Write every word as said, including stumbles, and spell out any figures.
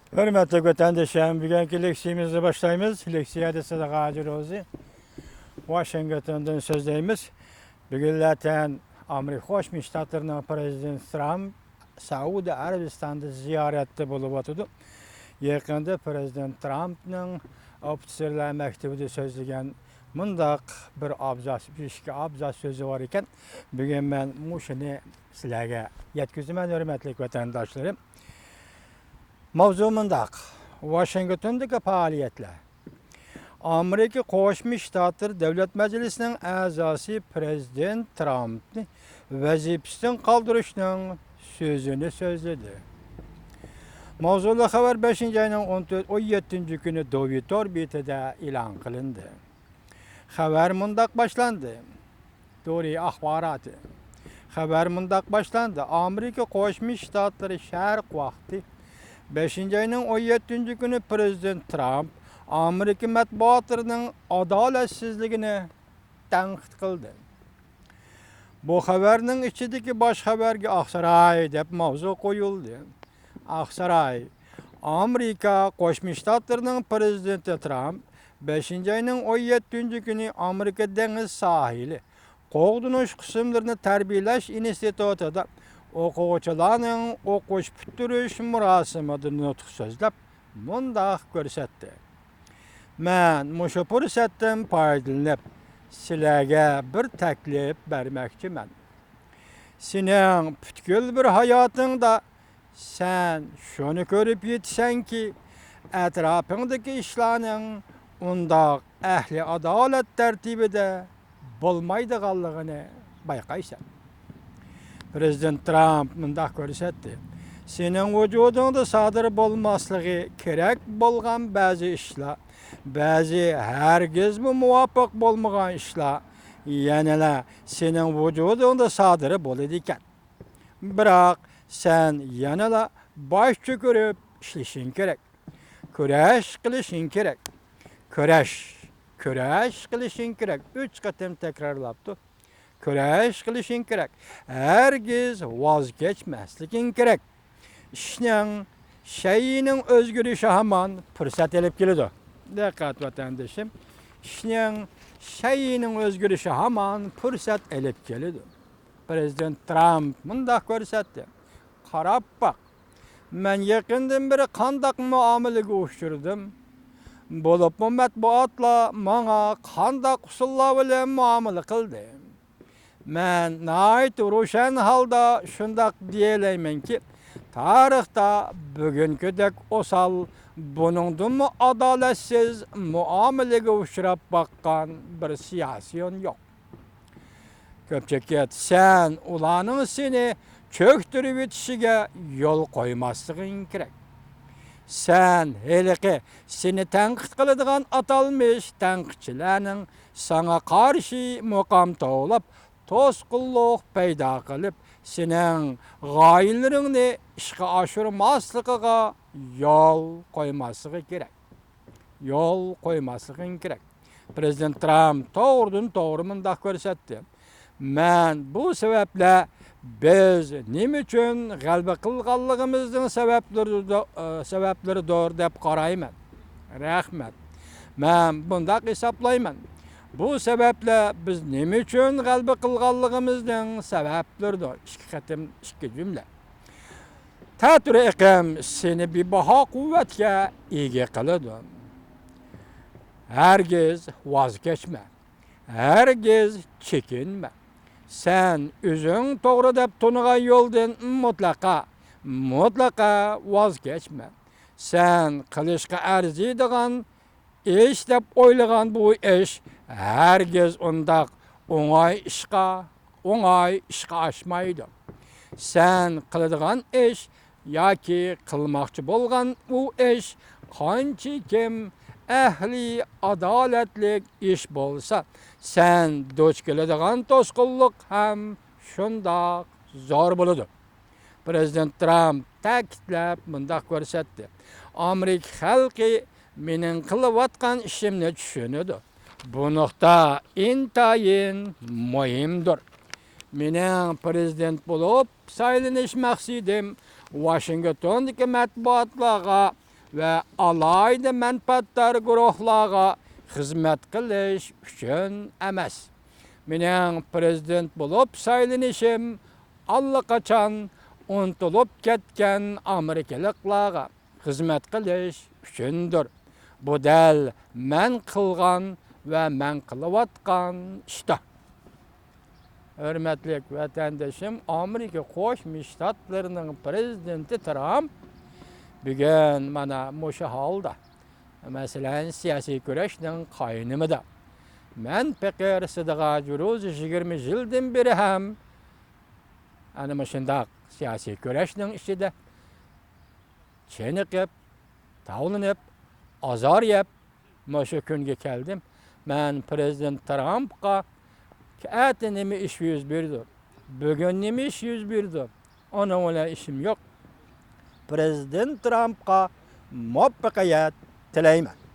ھۆرمەتلىك ۋەتەندىشىم، بۈگۈنكى لېكسىيىمىزنى باشلايمىز. لېكسىيەدە سىدىق ھاجى روزى، ۋاشىنگتوندىن سۆزلەيمىز. بۈگۈنلەتەن ئامېرىكا قوشما شتاتلىرىنىڭ پىرېزىدېنتى ترامپ سەئۇدى ئەرەبىستاندا زىيارەتتە بولۇۋاتىدۇ. يېقىندا پىرېزىدېنت ترامپنىڭ ئوفىتسېرلار مەكتىۋىدە سۆزلىگەن مۇنداق بىر ئابزاس، بىر ئىككى ئابزاس سۆزى بار ئىكەن. بۈگۈن مەن مۇشۇنى سىلەرگە يەتكۈزىمەن، ھۆرمەتلىك ۋەتەنداشلىرىم. ماۋزۇ مۇنداق: ۋاشىنگتوندىكى پائالىيەتلەر. ئامېرىكا قوشما شتاتلىرى دۆلەت مەجلىسىنىڭ ئەزاسى پىرېزىدېنت ترامپنى ۋەزىپىسىدىن قالدۇرۇشنىڭ سۆزىنى سۆزلىدى. ماۋزۇلۇق خەۋەر بەشىنچى ئاينىڭ ئون تۆت، ئون يەتتىنچى كۈنى دوۋى تور بېتىدە ئېلان قىلىندى. خەۋەر مۇنداق باشلاندى. دورى ئاخباراتى. خەۋەر مۇنداق باشلاندى. ئامېرىكا قوشما شتاتلىرى شەرق ۋاقتى بەشىنچى ئاينىڭ ئون يەتتىنچى كۈنى پىرېزىدېنت ترامپ ئامېرىكا مەتبۇئاتلىرىنىڭ ئادالەتسىزلىكىنى تەنقىد قىلدى. بۇ خەۋەرنىڭ ئىچىدىكى باش خەۋەرگە ئاقساراي دەپ ماۋزۇ قويۇلدى. ئاقساراي. ئامېرىكا قوشما شتاتلىرىنىڭ پىرېزىدېنتى ترامپ بەشىنچى ئاينىڭ ئون يەتتىنچى كۈنى ئامېرىكا دېڭىز ساھىلى قوغدىنىش قىسىملىرىنى تەربىيەلەش ئىنستىتۇتىدا ئوقۇغۇچىلارنىڭ ئوقۇش پۈتتۈرۈش مۇراسىمىدا نۇتۇق سۆزلەپ، مۇنداق كۆرسەتتى: مەن مۇشۇ پۇرسەتتىن پايدىلىنىپ، سىلەرگە بىر تەكلىپ بەرمەكچىمەن. سېنىڭ پۈتكۈل بىر ھاياتىڭدا سەن شۇنى كۆرۈپ يېتىسەنكى، ئەتراپىڭدىكى ئىشلارنىڭ ئۇنداق ئەھلى ئادالەت تەرتىپىدە بولمايدىغانلىقىنى بايقايسەن. پىرېزىدېنت ترامپ مۇنداق كۆرسەتتى: سېنىڭ ۋۇجۇدۇڭدا سادىر بولماسلىقى كېرەك بولغان بەزى ئىشلار، بەزى ھەرگىزمۇ مۇۋاپىق بولمىغان ئىشلار يەنىلا سېنىڭ ۋۇجۇدۇڭدا سادىر بولىدىكەن. بىراق سەن يەنىلا باش چۆكۈرۈپ ئىشلىشىڭ كېرەك. كۈرەش قىلىشىڭ كېرەك. كۈرەش، كۈرەش قىلىشىڭ كېرەك. ئۈچ قېتىم تەكرارلاپتۇ. كۈرەش قىلىشىڭ كېرەك. ھەرگىز ۋاز كەچمەسلىكىڭ كېرەك. ئىشنىڭ، شەيئىنىڭ ئۆزگىرىشى ھامان پۇرسەت ئېلىپ كېلىدۇ. دىققەت، ۋەتەندىشىم. ئىشنىڭ، شەيئىنىڭ ئۆزگىرىشى ھامان پۇرسەت ئېلىپ كېلىدۇ. پىرېزىدېنت ترامپ مۇنداق كۆرسەتتى: قاراپ باق، مەن يېقىندىن بېرى قانداق مۇئامىلىگە ئۇچرىدىم؟ بولۇپمۇ مەتبۇئاتلار ماڭا قانداق ئۇسۇللار بىلەن مۇئامىلە قىلدى؟ مەن ناھايىتى روشەن ھالدا شۇنداق دېيەلەيمەنكى، تارىختا بۈگۈنكىدەك ئوسال، بۇنىڭدىنمۇ ئادالەتسىز مۇئامىلىگە ئۇچراپ باققان بىر سىياسىيون يوق. كۆپچىكىت، سەن ئۇلارنىڭ سېنى چۆكتۈرۈۋېتىشىگە يول قويماسلىقىڭ كېرەك. سەن ھېلىقى سېنى تەنقىد قىلىدىغان ئاتالمىش تەنقىدچىلەرنىڭ ساڭا قارشى مۇقام توۋلاپ، توسقۇنلۇق پەيدا قىلىپ، سېنىڭ غايىلىرىڭنى ئىشقا ئاشۇرماسلىقىغا يول قويماسلىقى كېرەك. يول قويماسلىقىڭ كېرەك. پىرېزىدېنت ترامپ توغرىدىن توغرا مۇنداق كۆرسەتتى: مەن بۇ سەۋەبلەر، بىز نېمە ئۈچۈن غەلىبە قىلغانلىقىمىزنىڭ سەۋەبلىرىدۇ-، ئە، سەۋەبلىرىدۇر دەپ قارايمەن. رەھمەت. مەن بۇنداق ھېسابلايمەن. بۇ سەۋەبلەر بىز نېمە ئۈچۈن غەلىبە قىلغانلىقىمىزنىڭ سەۋەبلىرىدۇر. ئىككى قېتىم، ئىككى جۈملە. تەتۈر ئېقىم سېنى بىباھا قۇۋۋەتكە ئىگە قىلىدۇ. ھەرگىز ۋاز كەچمە. ھەرگىز چېكىنمە. سەن ئۆزۈڭ توغرا دەپ تونۇغان يولدىن مۇتلەقا، مۇتلەقا ۋاز كەچمە. سەن قىلىشقا ئەرزىيدىغان ئىش دەپ ئويلىغان بۇ ئىش ھەرگىز ئۇنداق ئوڭاي ئىشقا، ئوڭاي ئىشقا ئاشمايدۇ. سەن قىلىدىغان ئىش ياكى قىلماقچى بولغان ئۇ ئىش قانچىكىم ئەھلى ئادالەتلىك ئىش بولسا، سەن دۇچ كېلىدىغان توسقۇنلۇق ھەم شۇنداق زور بولىدۇ. پىرېزىدېنت ترامپ تەكىتلەپ مۇنداق كۆرسەتتى: ئامېرىكا خەلقى مېنىڭ قىلىۋاتقان ئىشىمنى چۈشىنىدۇ. بۇ نۇقتا ئىنتايىن مۇھىمدۇر. مېنىڭ پىرېزىدېنت بولۇپ سايلىنىش مەقسىتىم ۋاشىنگتوندىكى مەتبۇئاتلارغا ۋە ئالاھىدە مەنپەئەتدار گۇرۇھلارغا خىزمەت قىلىش ئۈچۈن ئەمەس. مېنىڭ پرېزىدېنت بولۇپ سايلىنىشىم ئاللىقاچان ئۇنتۇلۇپ كەتكەن ئامېرىكىلىقلارغا خىزمەت قىلىش ئۈچۈندۇر. بۇ دەل مەن قىلغان ۋە مەن قىلىۋاتقان ئىشتا. ھۆرمەتلىك ۋەتەندىشىم، ئامېرىكا قوشما شتاتلىرىنىڭ پرېزىدېنتى ترامپ بۈگۈن مانا مۇشۇ ھالدا، مەسىلەن، سىياسىي كۈرەشنىڭ قاينىمىدا. مەن پېقىر سىدىغا جۇرۇز يىگىرمە يىلدىن بېرى ھەم ئەنە مۇشۇنداق سىياسىي كۈرەشنىڭ ئىچىدە چېنىقىپ، تاۋلىنىپ، ئازار يەپ، مۇشۇ كۈنگە كەلدىم. مەن پرېزىدېنت ترامپقا، ئەتە نېمە ئىش يۈز بېرىدۇ، بۈگۈن نېمە ئىش يۈز بېرىدۇ، ئۇنىڭ بىلەن ئىشىم يوق. پرېزىدېنت ترامپقا مۇۋەپپەقىيەت تىلەيمەن.